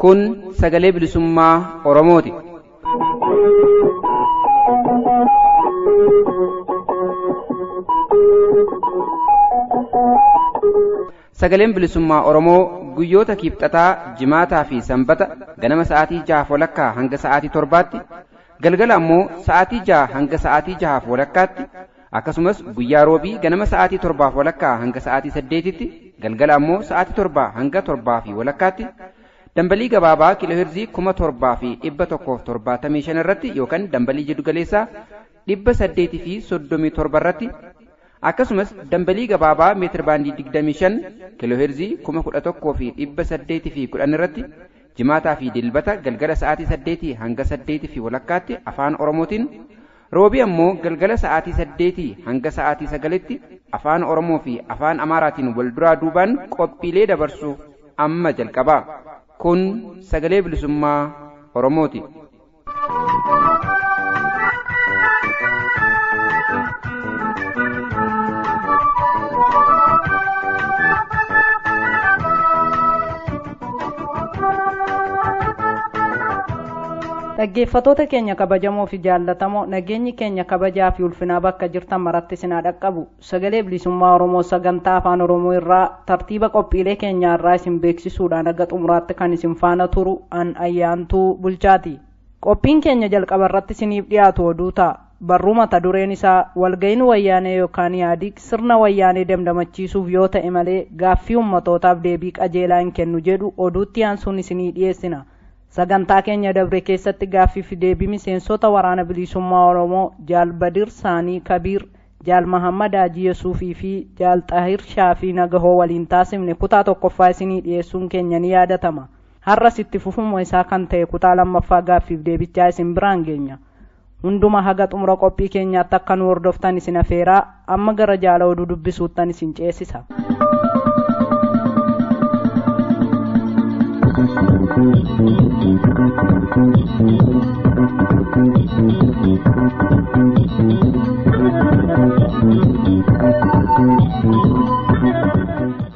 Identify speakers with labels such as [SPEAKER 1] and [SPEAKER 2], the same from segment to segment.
[SPEAKER 1] Kun sagalee bilisummaa Oromooti. Sagaleen bilisummaa Oromoo guyyoota kiibxataa, jimaataa fi sanbata ganama sa'aatii 6:30 hanga sa'aatii 7tti, galgala ammoo sa'aatii 6 hanga sa'aatii 6:30tti, akkasumas guyyaa roobii ganama sa'aatii 7:30 hanga sa'aatii 8tti, galgala ammoo sa'aatii 7 hanga 7:30tti dambalii gabaabaa kiilooheerzii 7175 irratti yookaan dambalii jiddugaleessaa 837 irratti, akkasumas dambalii gabaabaa meetir baandii 25 kiilooheerzii 11,810 irratti jimaataa fi dilbata galgala sa'aatii 8 hanga 8:30tti afaan Oromootiin, roobii ammoo galgala sa'aatii 8 hanga sa'aatii 9tti afaan Oromoo fi afaan Amaaraatiin wal duraa duubaan qophiilee dabarsu amma jalqaba. Kun sagalee bilisummaa Oromooti.
[SPEAKER 2] Dhaggeeffatoota keenya kabajamoo fi jaallatamoo, nageenyi keenya kabajaa fi ulfinaa bakka jirtan maratti isin haa dhaqqabu. Sagalee bilisummaa Oromoo sagantaa afaan Oromoo irraa tartiiba qophiilee keenyaa irraa isin beeksisuudhaan haga xumuraatti kan isin faana turu an Ayyaantuu Bulchaati. Qophiin keenya jalqaba irratti isiniif dhiyaatu oduu ta'a. Barruu mata dureen isaa walga'iin wayyaanee yookaan yaadiq sirna wayyaanee damdamachiisuuf yoo ta'e malee gaaffii ummatootaaf deebii qajeelaa hin kennu jedhu oduutti aansuun isinii dhiyeessina. Sagantaa keenya dabre keessatti gaaffii fi deebii miseensota waraana bilisummaa Oromoo Jaal Badir Saanii Kabiir, Jaal Mahammad Haji Yesuufii fi Jaal Xaahir Shaafii Nagahoo waliin taasifne kutaa tokkoffaa isinii dhiyeessuun keenya ni yaadatama. Har'as itti fufuma isaa kan ta'e kutaa lammaffaa gaaffiif deebichaa isin biraan geenya. Hunduma haga xumura qophii keenyaatti akka nu hordoftan isin afeeraa, amma gara jaala oduu dubbisuuttan isin ceesisa.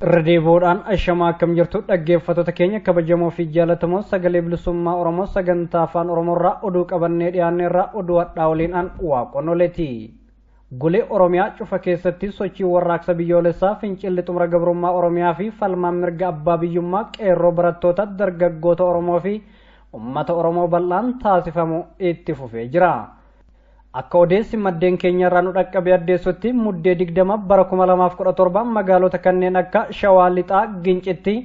[SPEAKER 3] Irra deebi'uudhaan ashamaa, akkam jirtu dhaggeeffattoota keenya kabajamoo fi jaallatamoo? Sagalee bilisummaa Oromoo sagantaa afaan Oromoo irraa oduu qabannee dhiyaanne irraa oduu hadhaa waliin an Waaqonoleeti. Golee Oromiyaa cufa keessatti sochii warraaqsa biyyoolessaa, fincilli xumura gabrummaa Oromiyaa fi falmaan mirga abbaa biyyummaa qeerroo barattoota, dargaggoota Oromoo fi uummata Oromoo bal'aan taasifamu itti fufee jira. Akka odeessi maddeen keenya irraa nu dhaqqabe addeessutti, Muddee 20 bara 2017 magaalota kanneen akka Shawaa Lixaa Gincitti,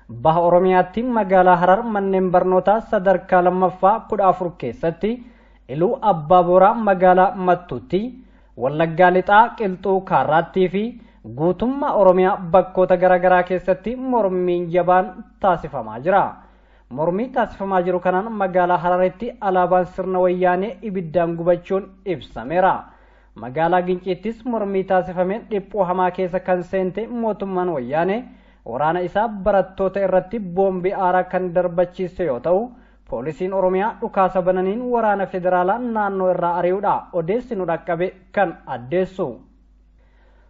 [SPEAKER 3] Baha Oromiyaatti magaalaa Harar manneen barnootaa sadarkaa lammaffaa 14 keessatti, Iluu Abbaa Booraa magaalaa Mattuutti, Wallaggaa Lixaa Qilxuu Kaarraattii fi guutummaa Oromiyaa bakkoota garaagaraa keessatti mormiin jabaan taasifamaa jira. Mormii taasifamaa jiru kanaan magaalaa Hararitti alaabaan sirna wayyaanee ibiddaan gubachuun ibsameera. Magaalaa Ginciittis mormii taasifameen dhiphoo hamaa keessa kan seente mootummaan wayyaanee waraana isaa barattoota irratti boombii aaraa kan darbachiise yoo ta'u, poolisiin Oromiyaa dhukaasa bananiin waraana federaalaa naannoo irraa ari'uudha odeessi nu dhaqqabe kan addeessu.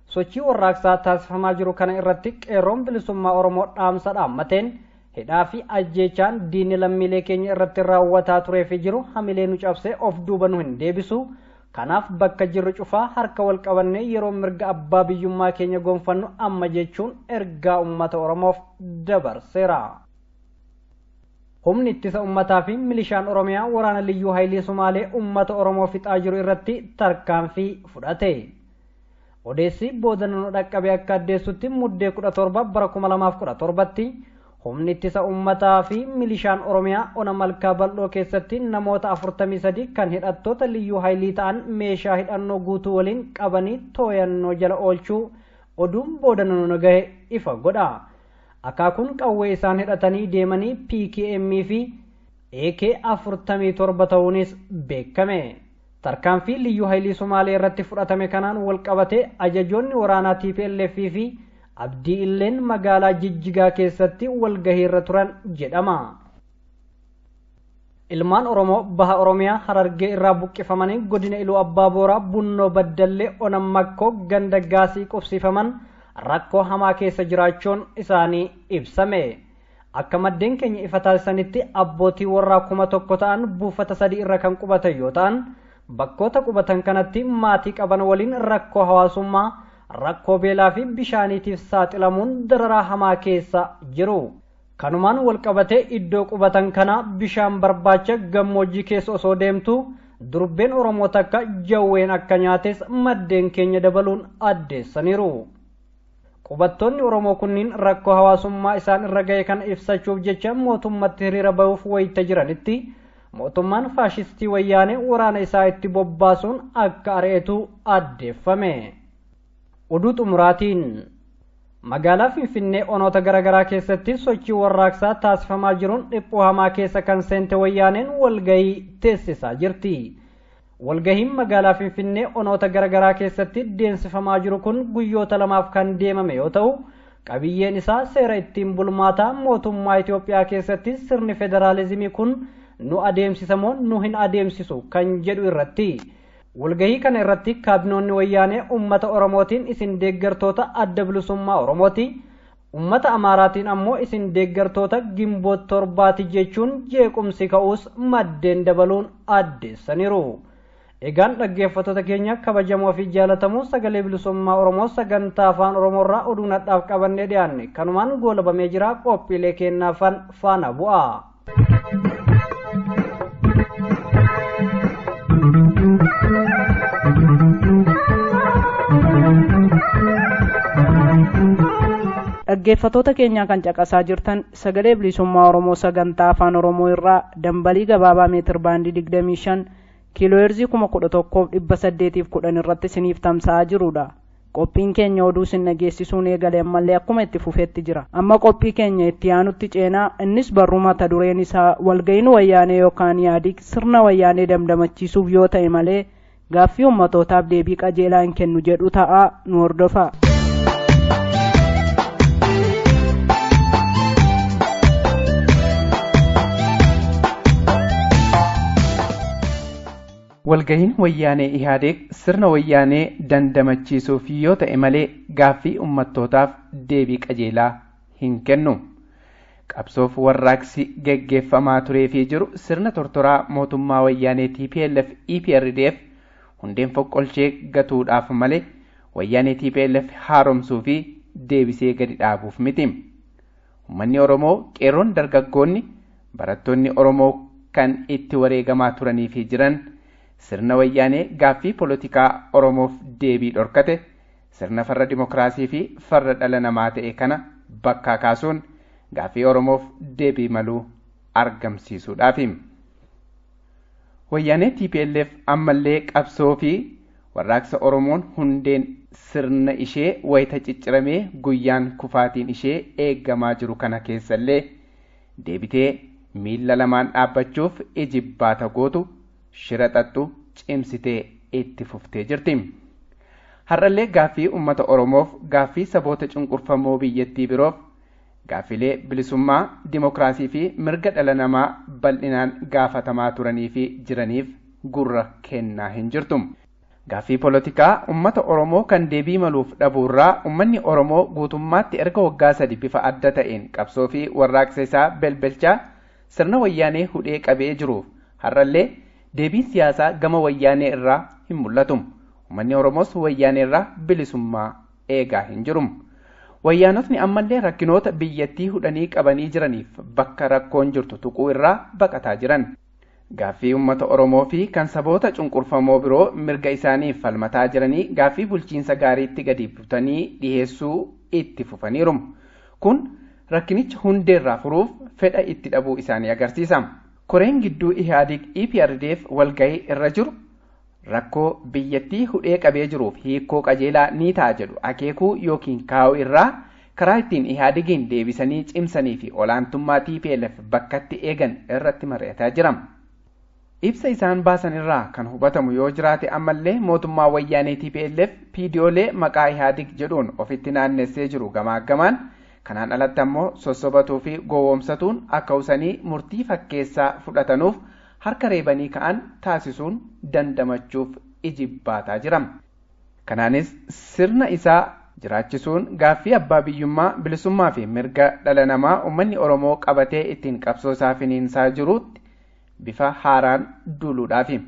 [SPEAKER 3] Sochii warraaqsaa taasifamaa jiru kana irratti qeerroon bilisummaa Oromoo dhaamsa dhaammateen, hidhaa fi ajjeechaan diinni lammiilee keenya irratti raawwataa turee fi jiru hamilee nu cabsee of duuba nu hin deebisu. Kanaaf bakka jirru cufaa harka wal qabannee yeroo mirga abbaa biyyummaa keenya gonfannu amma jechuun ergaa uummata Oromoof dabarseera. Humni ittisa uummataa fi milishaan Oromiyaa waraana liyyuu haayilii Sumaalee uummata Oromoo fixaa jiru irratti tarkaanfii fudhate. Odeessi booda nu dhaqqabe akka addeessutti, Muddee 17 bara 2017tti humni ittisa uummataa fi milishaan Oromiyaa ona Malkaa Bal'oo keessatti namoota 43 kan hidhattoota liyyuu haayilii ta'an meeshaa hidhannoo guutuu waliin qabanii tooyannoo jala oolchuu oduun booda nu gahe ifa godha. Akaakuun qawwee isaan hidhatanii deemanii PKM fi AK 47 ta'uunis beekame. Tarkaanfii liyyuu haayilii Sumaalee irratti fudhatame kanaan wal qabatee ajajoonni waraanaa TPLF fi Abdii Illeen magaalaa Jijjigaa keessatti walgahiirra turan jedhama. Ilmaan Oromoo baha Oromiyaa Harargee irraa buqqifamanii godina Iluu Abbaa Booraa Bunnoo Baddallee Ona Makkoo ganda gaasii qubsiifaman rakkoo hamaa keessa jiraachuun isaanii ibsame. Akka maddeen keenya ifa taasisanitti abbootii warraa 1000 ta'an buufata 3 irra kan qubatan yoo ta'an bakkoota qubatan kanatti maatii qaban waliin rakkoo hawaasummaa, rakkoo beelaa fi bishaaniitiif saaxilamuun dararaa hamaa keessa jiru. Kanumaan wal qabatee iddoo qubatan kana bishaan barbaacha gammoojjii keessa osoo deemtu durbeen Oromoo takka jawween akka nyaates maddeen keenya dabaluun addeessaniiru. Qubattoonni Oromoo kunniin rakkoo hawaasummaa isaan irra ga'e kana ibsachuuf jecha mootummatti hiriira bahuuf wayita jiranitti mootummaan faashistii wayyaanee waraana isaa itti bobbaasuun akka ari'atu addeeffame. Oduu xumuraatiin magaalaa Finfinnee onoota garaagaraa keessatti sochii warraaqsaa taasifamaa jiruun dhiphuu hamaa keessa kan seente wayyaaneen walgahii teessisaa jirti. Walgahiin magaalaa Finfinnee onoota garaagaraa keessatti deemsifamaa jiru kun guyyoota lamaaf kan deemame yoo ta'u qabiyyeen isaa seera ittiin bulmaataa mootummaa Itoophiyaa keessatti sirni federaalizimii kun nu adeemsisa moo nu hin adeemsisu kan jedhu irratti. Walgahii kana irratti kaabinoonni wayyaanee uummata Oromootiin isin deeggartoota adda bilisummaa Oromooti, uummata Amaaraatiin ammoo isin deeggartoota Gimboot 7 jechuun jeequmsi ka'uus maddeen dabaluun addeessaniiru. Egaan dhaggeeffattoota keenya kabajamoo fi jaalatamoo sagalee bilisummaa Oromoo sagantaa afaan Oromoo irraa oduu nadhaaf qabannee dhiyaanne kanumaan goolabamee jira. Qophiilee kennaafan faana bu'a.
[SPEAKER 2] Dhaggeeffattoota keenya kan caqasaa jirtan sagalee bilisummaa Oromoo sagantaa afaan Oromoo irraa dambalii gabaabaa meetir baandii 25 kiilooheerzii 11,810 irratti isiniif tamsa'aa jirudha. Qophiin keenya oduu isin dhageessisuun eegale ammallee akkuma itti fufeetti jira. Amma qophii keenya itti aanutti ceenaa, innis barruu mata dureen isaa walga'iin wayyaanee yookaan yaadii sirna wayyaanee damdamachiisuuf yoo ta'e malee gaaffii uummatootaaf deebii qajeelaa hin kennu jedhu ta'a. Nu hordofaa.
[SPEAKER 1] Walgahiin wayyaanee Ihaadeeg sirna wayyaanee dandamachiisuuf yoo ta'e malee gaaffii uummattootaaf deebii qajeelaa hin kennu. Qabsoof warraaqsi geggeeffamaa turee fi jiru sirna tortoraa mootummaa wayyaanee TPLF EPRDF hundeen foqqolchee gatuudhaaf malee wayyaanee TPLF haaromsuu fi deebisee gadi dhaabuuf miti. Uummanni Oromoo qeerroon dargaggoonni barattoonni Oromoo kan itti wareegamaa turanii fi jiran sirna wayyaanee gaaffii poolitikaa Oromoof deebii dhorkate sirna farra dimokiraasii fi farra dhala namaa ta'e kana bakkaa kaasuun gaaffii Oromoof deebii maluu argamsiisuudhaafi. Wayyaanee TPLF ammallee qabsoo fi warraaqsa Oromoon hundeen sirna ishee wayita cicciramee guyyaan kufaatiin ishee eeggamaa jiru kana keessallee deebitee miilla lamaan dhaabbachuuf ijibbaata gootu shira xaxxu cimsitee itti fuftee jirti. Har'allee gaaffii uummata Oromoof, gaaffii saboota cunqurfamoo biyyattii biroof, gaaffilee bilisummaa, dimokiraasii fi mirga dhala namaa bal'inaan gaafatamaa turanii fi jiraniif gurra kennaa hin jirtu. Gaaffii poolitikaa uummata Oromoo kan deebii maluuf dhabuurraa uummanni Oromoo guutummaatti erga waggaa 3 bifa adda ta'een qabsoo fi warraaqsa isaa belbelchaa sirna wayyaanee hudhee qabee jiruuf har'allee deebiin siyaasaa gama wayyaanee irraa hin mul'atu. Uummanni Oromoos wayyaanee irraa bilisummaa eegaa hin jiru. Wayyaanotni ammallee rakkinoota biyyattii hudhanii qabanii jiraniif bakka rakkoon jirtu tuquu irraa baqataa jiran. Gaaffii uummata Oromoo fi kan saboota cunqurfamoo biroo mirga isaaniif falmataa jiranii gaaffii bulchiinsa gaariitti gadi butanii dhiheessuu itti fufaniiru. Kun rakkinicha hundeerraa furuuf fedha itti dhabuu isaanii agarsiisa. Koreen gidduu Ihaadig EPRDF walgahii irra jiru rakkoo biyyattii hudhee qabee jiruuf hiikoo qajeelaa ni ta'a jedhu akeekuu yookiin kaa'uu irraa karaa ittiin Ihaadigiin deebisanii cimsanii fi olaantummaa TPLF bakkatti eegan irratti mari'ataa jira. Ibsa isaan baasan irraa kan hubatamu yoo jiraate ammallee mootummaa wayyaanee TPLF PDOlee maqaa Ihaadig jedhuun ofitti naannessee jiru gamaa gamaan kanaan alatti ammoo sossobatuu fi gowwoomsatuun akka usanii murtii fakkeessaa fudhatanuuf
[SPEAKER 4] harka reebanii ka'an taasisuun dandamachuuf ijibbaataa jira. Kanaanis sirna isaa jiraachisuun gaaffii abbaa biyyummaa bilisummaa fi mirga dhala namaa uummanni Oromoo qabatee ittiin qabsoo isaa finiinsaa jirutti bifa haaraan duuluudhaafi.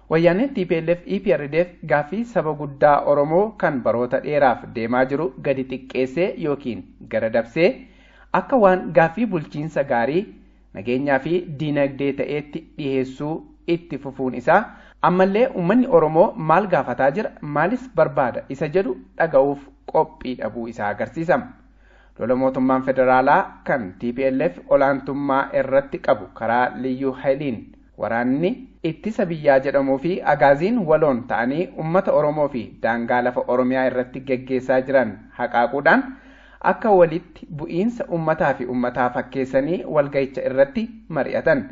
[SPEAKER 4] Wayyaaneen TPLF EPRDF gaaffii saba guddaa Oromoo kan baroota dheeraaf deemaa jiru gadi xiqqeessee yookiin gara dabsee akka waan gaaffii bulchiinsa gaarii nageenyaa fi diinagdee ta'eetti dhiheessuu itti fufuun isaa ammallee uummanni Oromoo maal gaafataa jira maalis barbaada isa jedhu dhaga'uuf qophii dhabuu isaa agarsiisa. Lola mootummaan federaalaa kan TPLF olaantummaa irratti qabu karaa Liyyuu Haayiliin waraanni ittisa biyyaa jedhamuu fi agaaziin waloon ta'anii uummata Oromoo fi daangaa lafa Oromiyaa irratti geggeessaa jiran haqaaquudhaan akka walitti bu'iinsa uummataa fi uummataa fakkeessanii walga'icha irratti mari'atan.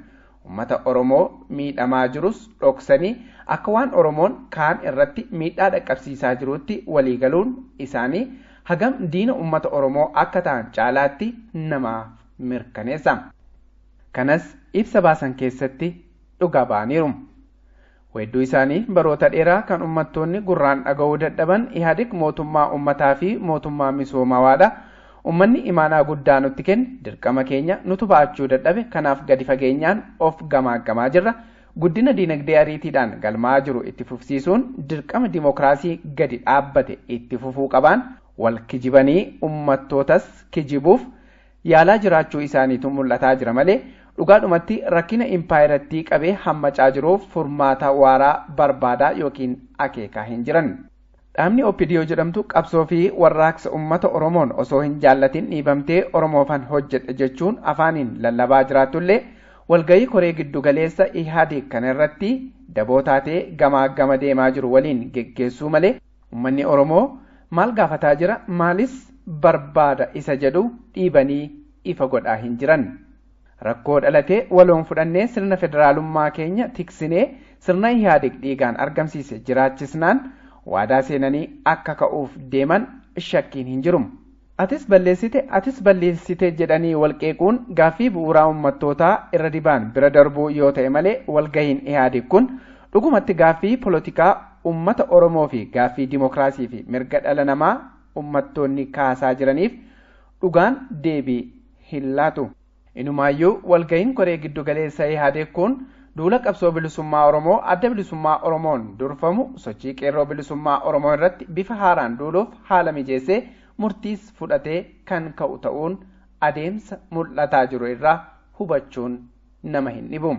[SPEAKER 4] Uummata Oromoo miidhamaa jirus dhoksanii akka waan Oromoon kaan irratti miidhaa dhaqqabsiisaa jirutti waliigaluun isaanii hagam diina uummata Oromoo akka ta'an caalaatti namaaf mirkaneessa. Kanas ibsa baasan keessatti dhugaa ba'aniiru. Weedduu isaanii baroota dheeraa kan uummattoonni gurraan dhaga'uu dadhaban Ihaadig mootummaa uummataa fi mootummaa misoomawaadha. Uummanni imaanaa guddaa nutti kenne dirqama keenya nutu ba'achuu dadhabe kanaaf gadi fageenyaan of gamaaggamaa jirra. Guddina diinagdee ariitiidhaan galmaa'aa jiru itti fufsiisuun dirqama dimookiraasii gadi dhaabbate itti fufuu qabaan wal kijibanii uummattootas kijibuuf yaalaa jiraachuu isaaniitu mul'ataa jira malee dhugaadhumatti rakkina impaayirattii qabee hammacaa jiruuf furmaata waaraa barbaadaa yookiin akeekaa hin jiran. Dhaabni OPDO jedhamtu qabsoo fi warraaqsa uummata Oromoon osoo hin jaallatin dhiibamtee Oromoofan hojjedha jechuun afaaniin lallabaa jiraattullee walgayii koree giddugaleessa Ihaadig kana irratti daboo taatee gamaa gama deemaa jiru waliin geggeessuu malee uummanni Oromoo maal gaafataa jira maalis barbaada isa jedhu dhiibanii ifa godhaa hin jiran. Rakkoo dhalatee waloon fudhannee sirna federaalummaa keenya tiksinee sirna Ihaadig dhiigaan argamsiise jiraachisnaan waadaa seenanii akka ka'uuf deeman shakkiin hin jiru. Atis balleessite atis balleessite jedhanii walqeequun gaaffii bu'uuraa uummattootaa irra dibaan bira darbuu yoo ta'e malee walgahiin Ihaadig kun dhugumatti gaaffii polotikaa uummata Oromoo fi gaaffii dimookiraasii fi mirga dhala namaa uummattoonni kaasaa jiraniif dhugaan deebii hin laatu. Inumaayyuu walgahiin koree giddugaleessa Ihaadig kun duula qabsoo bilisummaa Oromoo adda bilisummaa Oromoon durfamu sochii qeerroo bilisummaa Oromoo irratti bifa haaraan duuluuf haala mijeessee murtiis fudhatee kan ka'u ta'uun adeemsa mul'ataa jiru irraa hubachuun nama hin dhibu.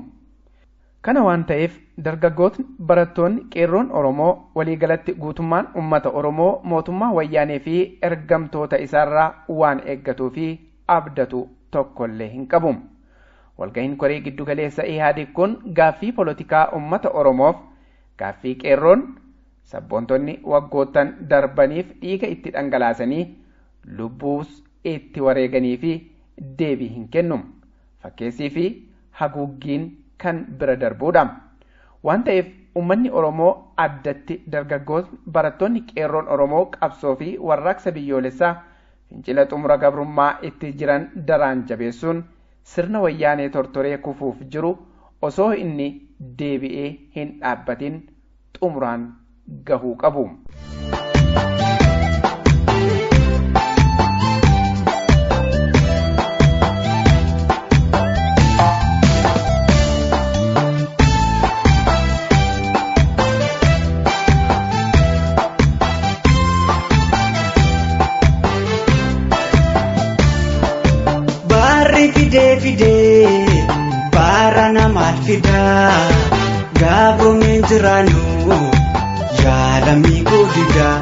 [SPEAKER 4] Kana waan ta'eef dargaggootni barattoonni qeerroon Oromoo waliigalatti guutummaan uummata Oromoo mootummaa wayyaanee fi ergamtoota isaarraa waan eeggatuu fi abdatu tokkollee hin qabu. Walgahiin koree giddugaleessa Ihaadig kun gaaffii polotikaa uummata Oromoof gaaffii qeerroon sabboontonni waggoottan darbaniif dhiiga itti dhangalaasanii lubbuus itti wareeganii fi deebii hin kennu. Fakkeessii fi haguuggiin kan bira darbuudha. Waan ta'eef uummanni Oromoo addatti dargaggootni barattoonni qeerroon Oromoo qabsoo fi warraaqsa biyyoolessaa fincila xumura gabrummaa itti jiran daraan jabeessuun sirna wayyaanee tortoree kufuuf jiru osoo inni deebi'ee hin dhaabbatin xumuraan gahuu qabu.
[SPEAKER 5] Barri fidee fidee bara namaaf fidaa gaabroomeen jiraannu yaalamii guddaa.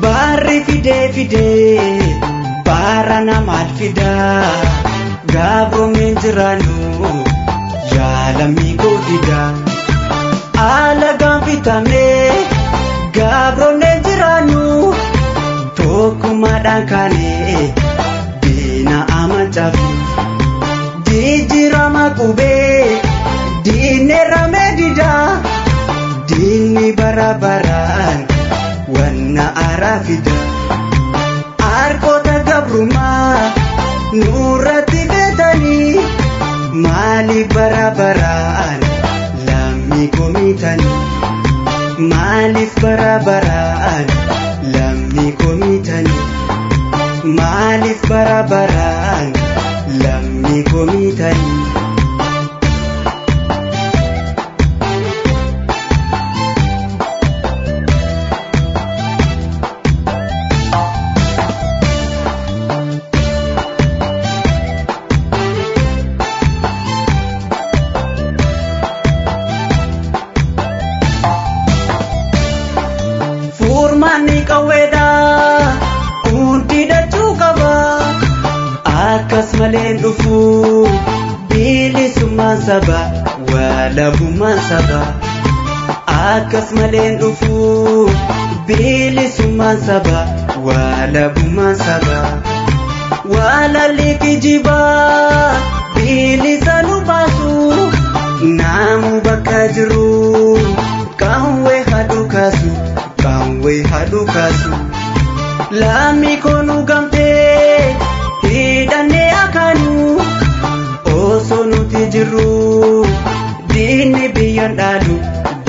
[SPEAKER 5] Barri fidee fidee bara namaaf fidaa gaabroomeen jiraannu yaalamii guddaa. Alagaan bitamee gaabroomeen jiraannu tokkummaadhaan kaanee. Diina amantaaf jijjiirama qubee diinni ramee didaa diinni bara baraan wanna aaraa fida. Harkoota gabrummaa nurratti feetanii maali bara baraan Bara baraan lammii komiitanii. Furmaanni qawweedha hundi dachuu qaba akkas malee dhufu bilisummaan saba walabummaan saba akkas malee dhufu bilisummaan saba walabummaan saba walalli kijibaa bilisa nu baasu naamu bakka jiru qawwee haadhu kaasu. Qawwee haadhu kaasu lammii koonu gamtee hidhannee akaanu osoo nuti jirru diinni biyyaan dhaalu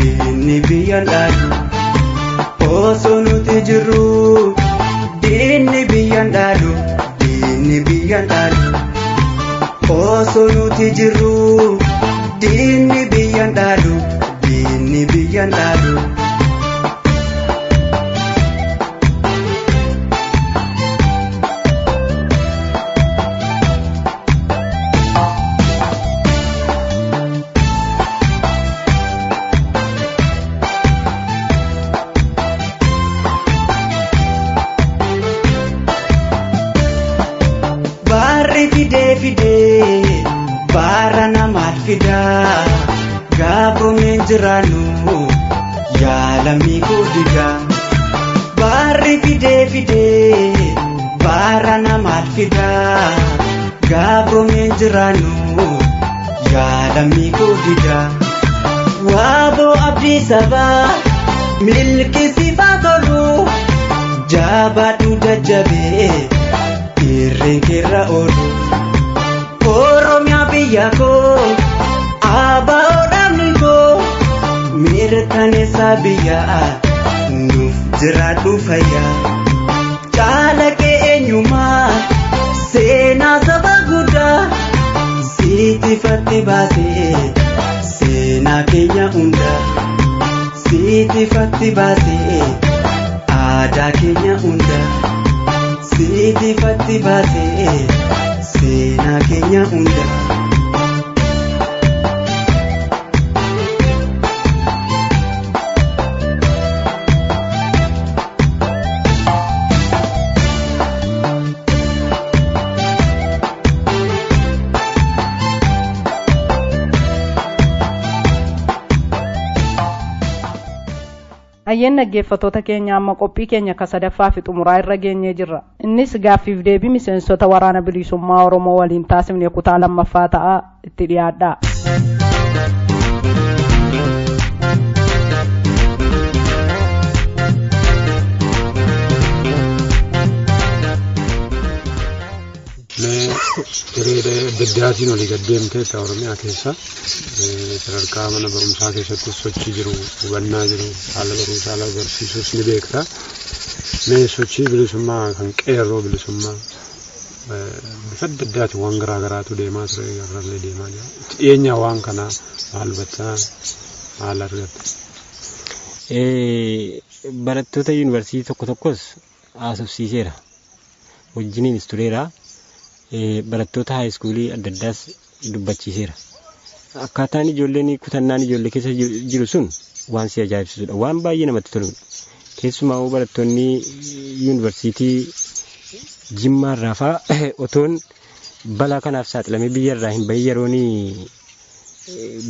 [SPEAKER 5] diinni biyyaan dhaalu osoo nuti jirru diinni biyyaan dhaalu diinni biyyaan dhaalu osoo nuti jirru diinni biyyaan dhaalu diinni biyyaan dhaalu. Barri fidee fidee bara namaaf fidaa gaabroomeen jiraannu yaalamii guddigaa. Barri fidee fidee bara namaaf fidaa gaabroomeen jiraannu yaalamii guddigaa. Waaboo abdii sabaa milkisifaa tolu jabaadhu jajjabee. Irreen keerra oolu Oromiyaa biyya koo abaa'oo dhaabni koo mirkaneessa biyyaa nuuf jiraadhu fayyaa caalaqee eenyummaa seenaa saba guddaa siitifatti baasee seenaa keenya hundaa siitifatti baasee aadaa keenya hundaa. Siitifatti baasee seenaa keenya hundaa.
[SPEAKER 2] Ayyeen dhaggeeffattoota keenya amma qophii keenya ka sadaffaa fi xumuraa irra geenyee jirra. Innis gaaffiif deebii miseensota waraana bilisummaa Oromoo waliin taasifne kutaa lammaffaa ta'a itti dhiyaadhaa.
[SPEAKER 6] Mee hiriira adda addaatiin olii gad deemtee Oromiyaa keessa sadarkaa mana barumsaa keessatti sochii jiru, hubannaa jiru, haala barumsaa haala barsiisuus ni beekta. Mee sochii bilisummaa kan qeerroo bilisummaa bifa adda addaatiin waan garaa garaatu deemaa ture gararlee deemaa jira. Itti dhiyeenya waan kanaa maal hubattaa maal argatta?
[SPEAKER 7] Barattoota yuunivarsiitii tokko tokkos haasofsiiseera. Wajjiniinis tureera. Barattoota haayiskuulii adda addaas dubbachiiseera. Akkaataan ijoolleen kutannaan ijoollee keessa jiru sun waan si ajaa'ibsiisudha. Waan baay'ee namatti toludha. Keessumaa barattoonni yuunivarsiitii Jimmaa irraa fa'aa otoon balaa kanaaf saaxilamee biyya irraa hin bahin yeroon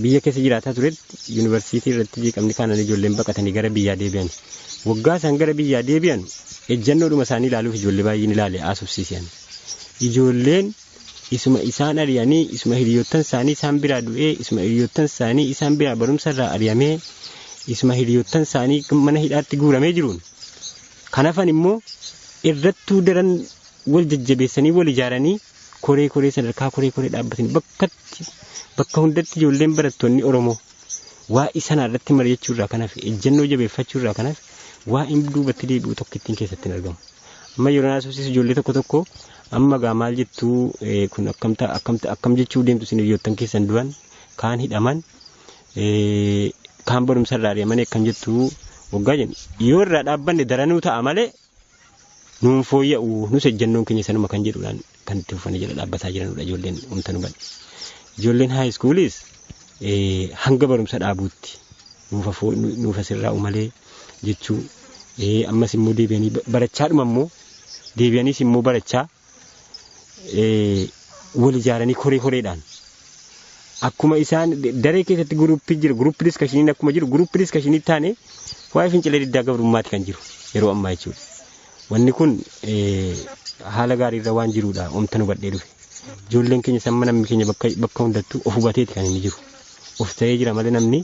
[SPEAKER 7] biyya keessa jiraataa turetti yuunivarsiitii irratti jeeqamni kaanaan ijoolleen baqatanii gara biyyaa deebi'an. Waggaa isaan gara biyyaa deebi'an ejjannoodhuma isaanii ilaaluuf ijoollee baay'een ilaale haasofsiisan. Ijoolleen isuma isaan ari'anii isuma hiriyoottan isaanii isaan biraa du'ee isuma hiriyoottan isaanii isaan biraa barumsa irraa ari'amee isuma hiriyoottan isaanii mana hidhaatti guuramee jiruun kanafan immoo irrattuu daran wal jajjabeessanii wal ijaaranii koree koree sadarkaa koree koree dhaabbatanii bakkatti bakka hundatti ijoolleen barattoonni Oromoo waa'ee sanaa irratti mari'achuu irraa kanaaf ejjennoo jabeeffachuu irraa kanaaf waa'een duubatti deebi'u tokko ittiin keessatti hin argamu. Amma yeroo naasofsiisu ijoollee tokko tokko Amma gaa maal jettuu kun akkam jechuu deemtu isin hiriyoottan keessan du'an kaan hidhaman kaan barumsa irraa deeman akkam jettuu waggaa jennu yoo irraa dhaabbanne daranuu ta'a malee nuun fooyya'u nus ejjennoon keenya sanuma kan jedhuudhaan kan itti fufanii jala dhaabbataa jiranudha ijoolleen wanta nu badhe. Ijoolleen high schoolis hanga barumsa dhaabuutti nuuf asirraa'u malee jechuu ammas immoo deebi'anii barachaadhuma immoo deebi'aniis immoo barachaa wal ijaaranii koree koreedhaan akkuma isaan daree keessatti guruppii jiru guruppii diskashiniin akkuma jiru guruppii diskashinii taane waa'ee fincilee diddaa gabrummaati kan jiru yeroo ammaa jechuudha. Wanni kun haala gaariirra waan jiruudha wanta nu badhee dhufe. Ijoolleen keenya samma namni keenya bakka hundattuu of hubateeti kan inni jiru. Of ta'ee jira malee namni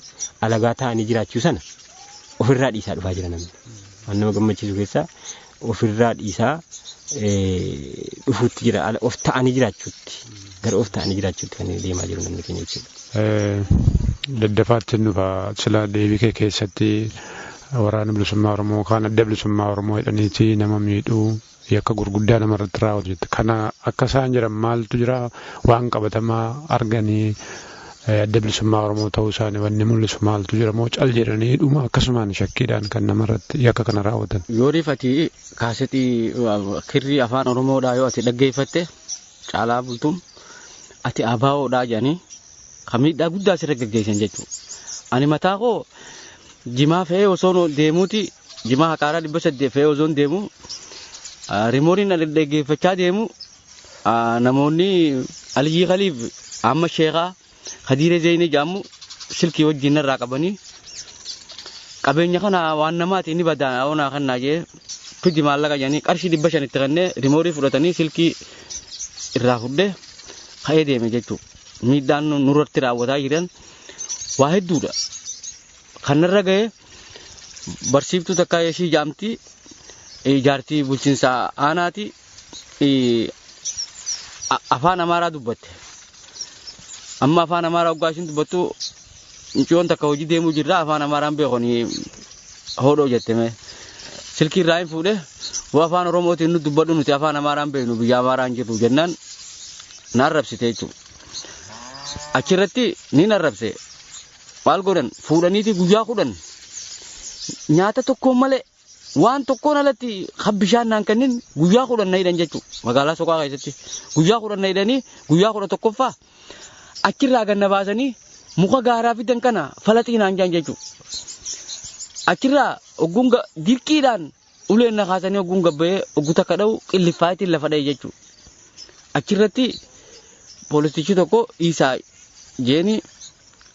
[SPEAKER 7] alagaa ta'anii jiraachuu sana ofirraa dhiisaa dhufaa jira namni. Waan nama gammachiisu keessaa ofirraa dhiisaa dhufuutti jira of ta'anii jiraachuutti gara of ta'anii jiraachuutti kan deemaa jiru namni keenya jechuudha.
[SPEAKER 6] Daddafaatti nufa sila deebii kee keessatti waraana bilisummaa Oromoo kaan adda bilisummaa Oromoo jedhaniiti nama miidhuu yakka gurguddaa namarratti raawwatu jette. Kana akka isaan jiran maaltu jira waan qabatamaa arganii adda bilisummaa Oromoo ta'uu isaanii wanni mul'isu maaltu jira moo cal jedhanii dhuma akkasumaan shakkiidhaan kan namarratti yakka kana raawwatan.
[SPEAKER 8] Yoo rifati kaasetii kirrii afaan Oromoodhaa yoo ati dhaggeeffatte caalaa bultuun ati abaawoodhaa jedhanii kan miidhaa guddaa sirra gaggeessan jechuudha. Ani mataa koo jimaa fe'ee osoo deemuuti jimaa haqaaraa 800 fe'ee osoo deemu rimooriin dhaggeeffachaa deemu namoonni Aliyyii Khaliif amma Sheekaa Khadiiree Zeenii jedhamu silkii wajjin irraa qabanii qabeenya kana waan namaati inni badaa onaa kannaa jee fidi maallaqa jedhanii qarshii 500 itti kennee rimoorii fudhatanii silkii irraa fudhee ka'ee deeme jechuudha. Miidhaan nurratti raawwataa jiran waa hedduudha. Kanarra ga'ee barsiiftuu takka ishii jaamti jaartii bulchiinsa aanaati afaan Amaaraa dubbatte. Amma afaan Amaaraa waggaa ishiin dubbattu mucayyoon takka hojii deemuu jirra afaan Amaaraan beekoni hodhoo jette silkii irraa hin fuudhe waa afaan Oromootiin nu dubbadhu nuti afaan Amaaraan beeknu biyya Amaaraan jirru jennaan na arrabsite jechuudha. Achirratti ni arrabse. Maal godhan fuudhaniiti guyyaa 10 nyaata tokkoon malee waan tokkoon alatti bishaan naan kennin guyyaa 10 na hidhan jechuudha. Magaalaa Soqaa keessatti guyyaa 10 na hidhanii guyyaa 11ffaa achirraa ganna baasanii muka gaaraa fidan kana falaxii naan jaan jechuudha. Achirraa ogguun dirqiidhaan uleen na kaasanii ogguun gabbayee oggu takka dha'u qillifaatiin lafa dha'e jechuudha. Achirratti poolisichi tokko isaa jeeni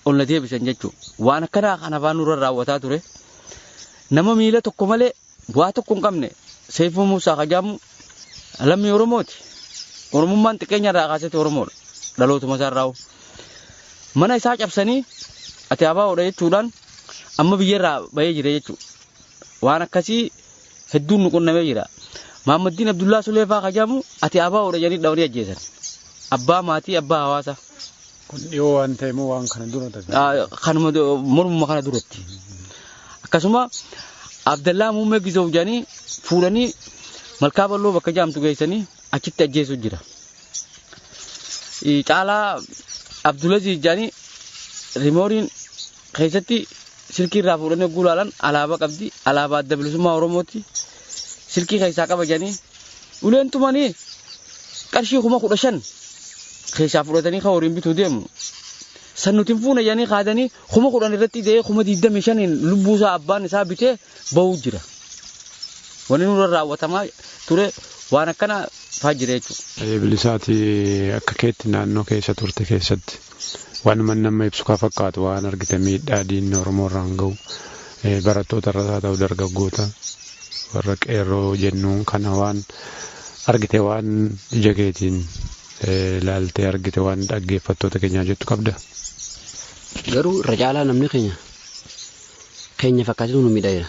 [SPEAKER 8] ol na deebisan jechuudha. Waan akkanaa kan afaan nurra raawwataa ture. Nama miila tokko malee waa tokko hin qabne Seifuu Muusaa Kajaamu lammii Oromooti. Oromummaan xiqqeenya irraa kaasete Oromoodha. Dhalootuma isaa irraa. Mana isaa cabsanii ati abaawoodha jechuudhaan amma biyya irraa bahee jira jechuudha. Waan akkasii hedduun nu qunnamee jira. Maammaddiin Abdullaa Suleefaa Kajaamu ati abaawoodha jedhanii dhawanii ajjeesan. Abbaa maatii abbaa hawaasaa.
[SPEAKER 6] Kun dhiyoo waan ta'e moo waan kana dura ta'e?
[SPEAKER 8] Kanuma mormuma kana duratti. Akkasuma Abdallaa Muummee Gizoof jedhanii fuudhanii malkaa bal'oo bakka jaamtu geessanii achitti ajjeesuu jira. Caalaa Abdulaziz jedhanii rimooriin keessatti silkii irraa fuudhanii hogguu ilaalan alaabaa qabdi. Alaabaa adda bilisummaa Oromooti. Silkii keessaa qaba jedhanii uleen tumanii qarshii 15,000 keessaa fudhatanii kan horiin bituu deemu. San nuti hin fuune jedhanii kaadanii 10,000 irratti dee'ee 25,000 lubbuu isaa abbaan isaa bitee bahuu jira. Wanni nurra raawwatamaa ture waan akkana fa'aa jira jechuudha.
[SPEAKER 6] Bilisaati akka keetti naannoo keessa turte keessatti waanuma nama ibsu ka fakkaatu waan argite miidhaa diinni Oromoo irraan gahu barattoota irras haa ta'u dargaggoota warra qeerroo jennuun kana waan argite waan ija keetiin ilaaltee argite waan dhaggeeffattoota keenyaa jettu qabda.
[SPEAKER 9] Garuu irra caalaa namni keenya fakkaatetu nu miidha jira.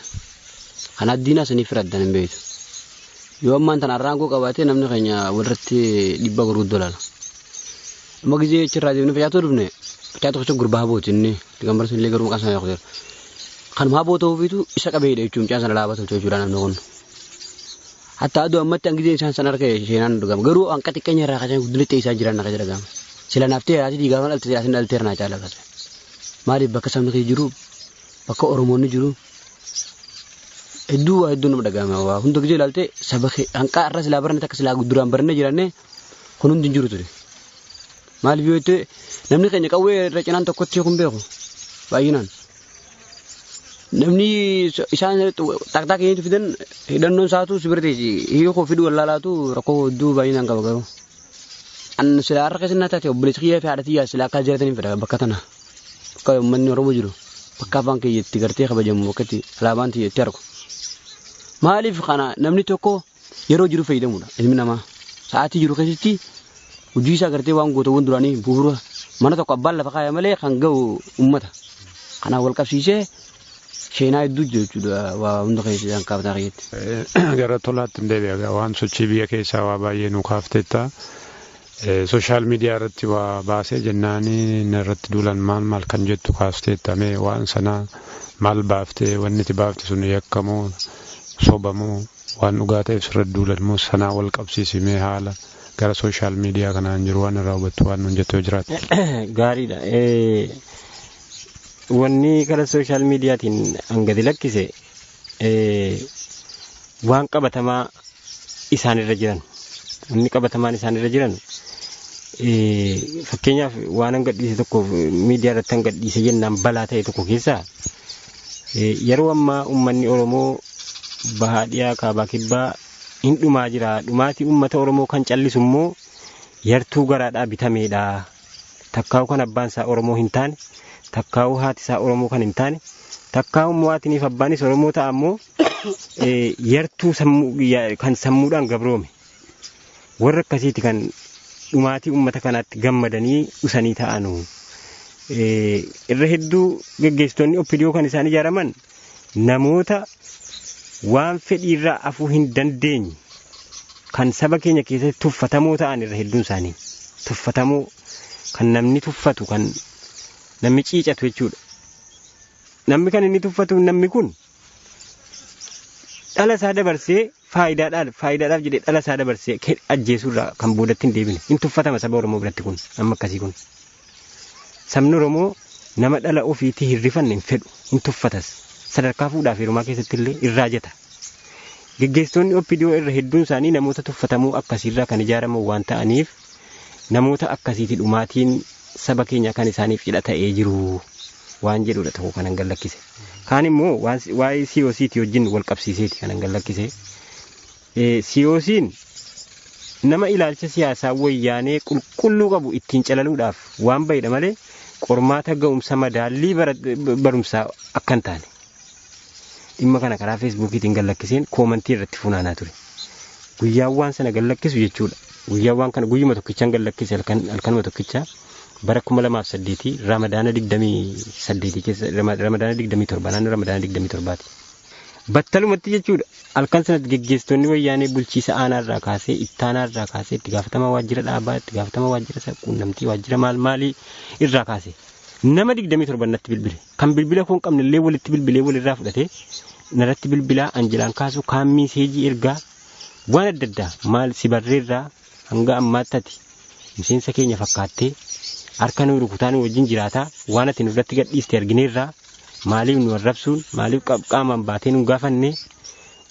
[SPEAKER 9] Kanaaf diinaa saniif fira addaan hin beektu. Yoo ammaan tana arraangoo qabaatee namni keenya walirratti dhiibbaa gurguddoo ilaala. Amma gizee achirraa deemnee facaatuu dhufne facaatuu keessatti gurbaa habooti inni gambar sun illee garuu maqaan isaa beeku. Kanuma haboo ta'uufiitu isa qabeedha jechuun mucaan sana alaabaa tolchuu jechuudha namni kun. Hatta aduu ammatti hangizeen isaan san harka sheenaan dhugama. Garuu hanqa xiqqeenya irraa kaasanii guddinatti isaa jiran akka jedhama. Sila naaftee asii gaafa dhalte asiin dhalteera naa caala kaasa. Maaliif bakka sabni kee jiru bakka Oromoonni jiru hedduu waa hedduu nama dhagahama. Waa hunda gisee ilaalte saba kee hanqa irra silaa baranne takka silaa duraan barannee jiraanne kun hundi hin jiru ture. Maaliif yoo jette namni keenya qawwee irra cinaan tokkotti kun beeku baay'inaan. Namni isaan taqtaa keenyatti fidan hidhannoon isaatu si bira teessi hiikoo fiduu wallaalaatu rakkoo hedduu baay'inaan qaba garuu. An silaa harka keessatti taate obboleessi kiyyaa fi haadha tiyyaa silaa akka jiraataniin fedha bakka tana. Bakka uummanni Oromoo jiru bakka afaan kiyya itti gartee kabajamu bakka itti alaabaan tiyya itti argu. Maaliif kana namni tokko yeroo jiru fayyadamudha ilmi namaa. Sa'aatii jiru keessatti hojii isaa gartee waan gootawwan duraanii bu'uura mana tokko abbaan lafa kaaya malee kan ga'u uummata. Kanaaf wal qabsiisee sheenaa hedduu jira jechuudha waa hunda keessa isaan kaaftaa keessatti.
[SPEAKER 6] Gara tolaatti hin deebi'a waan sochii biyya keessaa waa baay'ee nu kaafteetta. Sooshaal miidiyaa irratti waa baasee jennaanii inni irratti duulan maal maal kan jettu kaasteetta mee waan sana maal baaftee wanni itti baafte sun yakkamoo sobamoo waan dhugaa ta'eef sirra duulan moo sanaa wal qabsiisimee haala gara sooshaal miidiyaa kanaan jiru waan irraa hubattu waan nuun jettu yoo jiraate.
[SPEAKER 7] Gaariidha. Wanni karaa sooshaal miidiyaatiin hangadi lakkise waan qabatamaa isaanirra jiran wanni qabatamaan isaanirra jiran fakkeenyaaf waan hangadhiise tokko miidiyaa irratti hangadhiise jennaan balaa ta'e tokko keessaa yeroo ammaa uummanni Oromoo bahaa dhiyaa kaabaa kibbaa hin dhumaa jira. Dhumaatii uummata Oromoo kan callisu immoo yartuu garaadhaa bitameedha. Takkaa'u kan abbaan isaa Oromoo hin taane, takkaa'u haati isaa Oromoo kan hin taane, takkaa'u immoo haatiniif abbaanis Oromoo ta'a immoo yartuu kan sammuudhaan gabroome. Warra akkasiiti kan dhumaatii uummata kanaatti gammadanii dhusanii ta'anu. Irra hedduu geggeessitoonni OPDO kan isaan ijaaraman namoota waan fedhiirraa afuu hin dandeenye kan saba keenya keessatti tuffatamoo ta'an irra hedduun isaanii tuffatamoo kan namni tuffatu kan namni ciicatu jechuudha. Namni kan inni tuffatu namni kun dhala isaa dabarsee faayidaadhaaf jedhee dhala isaa dabarsee ajjeesuurraa kan boodatti hin deebine hin tuffatama saba Oromoo biratti kun amma akkasii kun. Sabni Oromoo nama dhala ofiitii hin rifanne hin fedhu hin tuffatas. Sadarkaa fuudhaa fi heerumaa keessatti illee irraa jeta. Geggeessitoonni OPDO irra hedduun isaanii namoota tuffatamoo akkasiirraa kan ijaaraman waan ta'aniif namoota akkasiiti dhumaatiin saba keenya kan isaaniif cidha ta'ee jiru waan jedhudha tokko kan hangallakkise. Kaan immoo waa'ee COC'ti wajjin wal qabsiiseeti kan hangallakkise. COC'n nama ilaalcha siyaasaa wayyaanee qulqulluu qabu ittiin calaluudhaaf waan ba'edha malee qormaata ga'umsa madaallii barumsaa akka hin taane. Dhimma kana karaa feesbuukiitiin gallakkiseen koomantii irratti funaanaa ture. Guyyaan waan sana gallakkisu jechuudha. Guyyaan waan kana guyyuma tokkichaan gallakkise halkanuma tokkicha bara 2008 Ramadaana 28 keessa Ramadaana 27 naannoo Ramadaana 27ti. Battalumatti jechuudha halkan sanatti geggeessitoonni wayyaanee bulchiisa aanaarraa kaasee ittaanaarraa kaasee itti gaafatamaa waajjira dhaabaa itti gaafatamaa waajjira quunnamtii waajjira maal maalii irraa kaasee nama 27 natti bilbile kan bilbila koo hin qabne illee walitti bilbilee walirraa fudhatee narratti bilbilaa anjilaan kaasu kaan miiseejii ergaa waan adda addaa maal si barreerraa hanga ammaatti ati miseensa keenya fakkaattee harka nu rukutaa nu wajjin jiraataa waan ati nurratti gadhiiste argineerraa maaliif nu arrabsuun maaliif qaamaan baatee nu gaafanne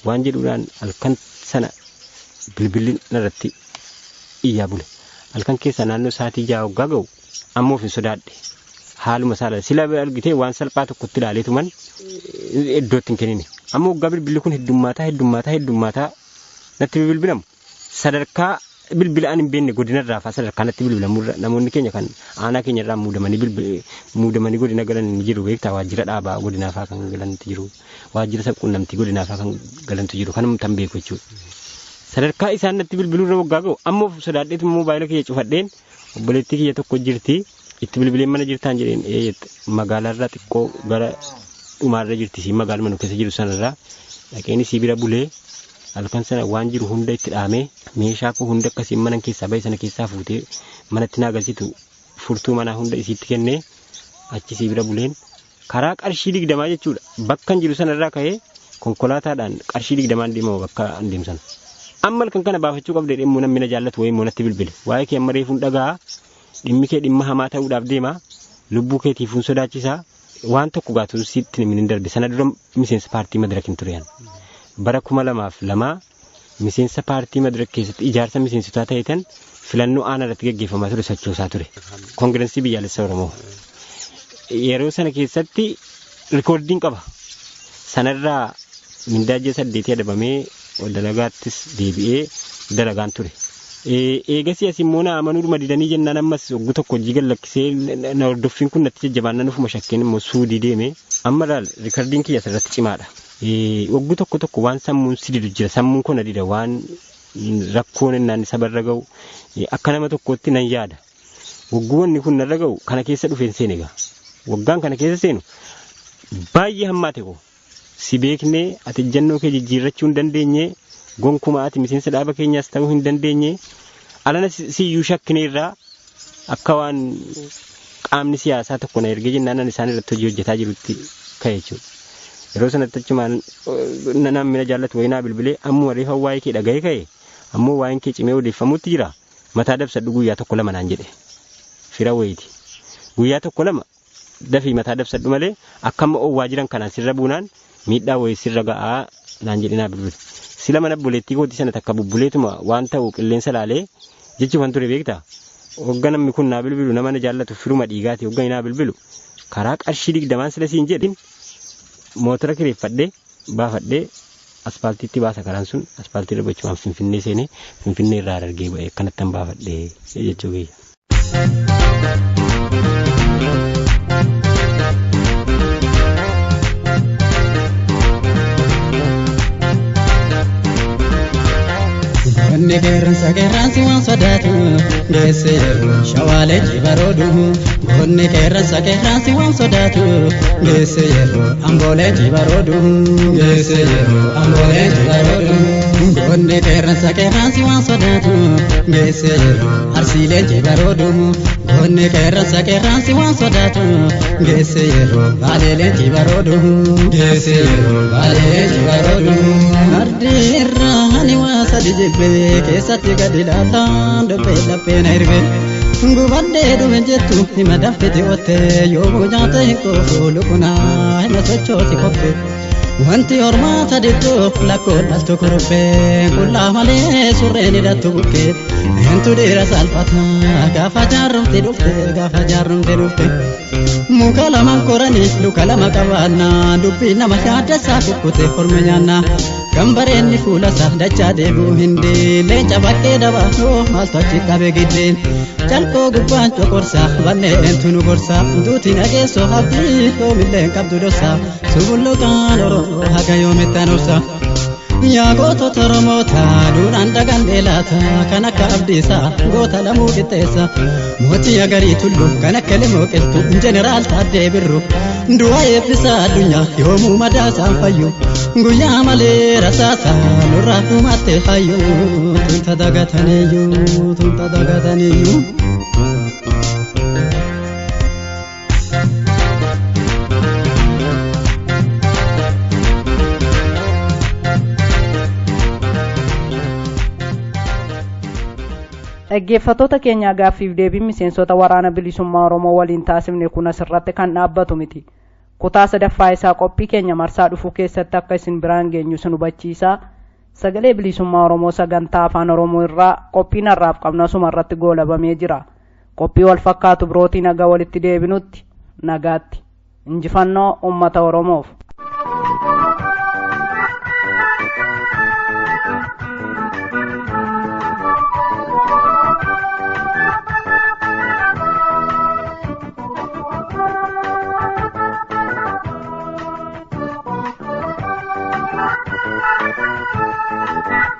[SPEAKER 7] waan jedhuudhaan halkan sana bilbilli narratti iyyaa bule. Halkan keessa naannoo sa'aatii 6 hoggaa ga'u ammoo of hin sodaadhe. Haaluma isaa sila argitee waan salphaa tokkotti ilaalee tuman iddootti hin kennine. Amma hoggaa bilbilli kun heddummaataa natti bilbilamu sadarkaa bilbila an hin beekne godinarraa fa'aa sadarkaa natti bilbilamurra namoonni keenya kan aanaa keenya irraa muudamanii godina galan ni jiru beektaa waajjira dhaabaa godinaa fa'aa kan galantu jiru waajjira sabquunnamtii godinaa fa'aa kan galantu jiru kanuma tan beeku jechuudha. Sadarkaa isaan natti bilbilurra waggaa ga'u amma of sodaadheetu moobaayila kiyya cufadheen obboleettii kiyya tokko jirti itti bilbileen mana jirtaan jedheen ee magaalaarraa xiqqoo gara dhumaarra jirti si magaaluma nu keessa jiru sanarraa dhaqeen isii bira bulee halkan sana waan jiru hunda itti dhaamee meeshaa koo hunda akkasiin mana keessaa ba'e sana keessaa fuutee manatti naa galchitu furtuu manaa hunda isiitti kennee achi isii bira buleen karaa qarshii 20 jechuudha bakka hin jiru sanarraa ka'ee konkolaataadhaan qarshii 20 deemamu bakka an deemu sana. Amma halkan kana baafachuu qabda jedhee immoo namni na jaallatu wayii immoo natti bilbile. Waa'ee kee amma reefuun dhaga'a. Dhimmi kee dhimma hamaa ta'uudhaaf deema. Lubbuu keetiif hin sodaachisaa. Waan tokko gaatu sitti hin darbe. Sana dura miseensa paartii Madirak hin ture. Bara 2002 miseensa paartii Madirak keessatti ijaarsa miseensotaa ta'etan filannoo aanaa irratti gaggeeffamaa ture sochoosaa ture. Koongirensii biyyaalessa Oromoo. Yeroo sana keessatti rikoordiin qaba. Sanarraa mindaa ji'a 8 adabamee dalagaattis deebi'ee dalagaan ture. Eegasii as immoo na amanuudhuma didanii jennaan ammas waggaa tokko hojii gad lakkisee na hordoffiin kun natti jajjabaannaan ofuma shakkeen immoo suudii deeme. Amma laal riikardiin kiyya asirratti cimaadha. Waggaa tokko tokko waan sammuun si didu jira. Sammuun kun na dida waan rakkoon innaan sabarra ga'u akka nama tokkootti nan yaada. Waggoonni kun narra ga'u kana keessa dhufeen seene egaa. Waggaan kana keessa seenu baay'ee hammaate koo. Si beeknee ati ejjennoo kee jijjiirrachuu hin dandeenye gonkumaa ati miseensa dhaaba keenyaas ta'uu hin dandeenye alana siyyuu shakkineerraa akka waan qaamni siyaasaa tokko na ergee jennaan ani isaan irratti hojii hojjetaa jirutti ka'e jechuudha. Yeroo sanatti achumaan namni na jaallatu wayii naa bilbilee ammuma reefa waa'ee kee dhaga'ee ka'e ammoo waa'een kee cimee odeeffamuutti jira mataa dabsadhu guyyaa tokko lama naan jedhe fira wayiiti. Guyyaa tokko lama dafii mataa dabsadhu malee akka amma oowwaa jiran kanaan sirra buunaan miidhaa wayii sirra ga'aa naan jedhe naa bilbile. Sila mana buleettii kootii sana takka bubbuleetuma waan ta'u qilleensa laalee jechuun ture beektaa. Hogga namni kun naa bilbilu nama na jaallatu firuma dhiigaati hogga naa bilbilu karaa qarshii 20 sila siin jedhin mootora kireeffadhee baafadhee aspaaltiitti baasa karaan sun aspaaltii irra gochuudhaan Finfinnee seenee Finfinnee irraa Harargee ba'ee akkanatti hin baafadhee jechuu kiyya.
[SPEAKER 10] Wanni qeerransa qeerransi waan sodaatu geesse yeroo shawaalee jibaroodu. Wanni qeerransa qeerransi waan sodaatu geesse yeroo amboolee jibaroodu. Geesse yeroo amboolee jibaroodu. Wanni qeerransa qeerransi waan sodaatu geesse yeroo arsiilee jibaroodu. Wanni qeerransa qeerransi waan sodaatu geesse yeroo baaleelee jibaroodu. Geesse yeroo baaleelee jibaroodu. Ardi irraa ani waa sadi jibbee keessatti gadi laataan dhophee laphee na hirbe. Gubadhee dhume jettu hima danfite ottee yoomuu nyaata hin quufu lukunaa hima sochooti koppe. Wanti hormaata dittuuf lakkoo dhaltu kuruphee qullaa malee surreen hidhattu bukkee. Entu dhiira salphata gaafa jaarrumti dhufte gaafa jaarrumti dhufte. Muka lama koranii luka lama qabaannaa dubbii nama yaaddessaa kukkute horma nyaannaa. Kan bareenni fuulasaa dachaa deebi'u hin leenca bakkee dabaasoo maaltu achi qabe giddeen. Calqoo gubbaan coqorsaa bannee eentu nu gorsaa duuti nageessoo haftii yoomillee hin qabdu dhorsaa subulluqaan Oromoo haga yoomittan obsa. Yaa gootota Oromoota duudhaan dagan dheelaata kan akka Abdiisaa goota lamuu qixxeessa. Mootii agarii tullu kan akka Lemoo qilxu jeneraal Taaddee Birru. Du'a eebbisaa addunyaa yoomuu madaasaan fayyu. Guyyaa malee rasaasa nurraa dhumatte hayyu tunta dagataniiyyuu tunta dagataniiyyuu.
[SPEAKER 2] Dhaggeeffattoota keenya gaaffiif deebiin miseensota waraana bilisummaa Oromoo waliin taasifne kun asirratti kan dhaabbatu miti. Kutaa sadaffaa isaa qophii keenya marsaa dhufuu keessatti akka isin biraan geenyu sin hubachiisa. Sagalee bilisummaa Oromoo sagantaa afaan Oromoo irraa qophiin har'aaf qabnu asuma irratti goolabamee jira. Qophii wal fakkaatu birootiin nagaa walitti deebinutti nagaatti. Injifannoo uummata Oromoof.
[SPEAKER 11] Thank you.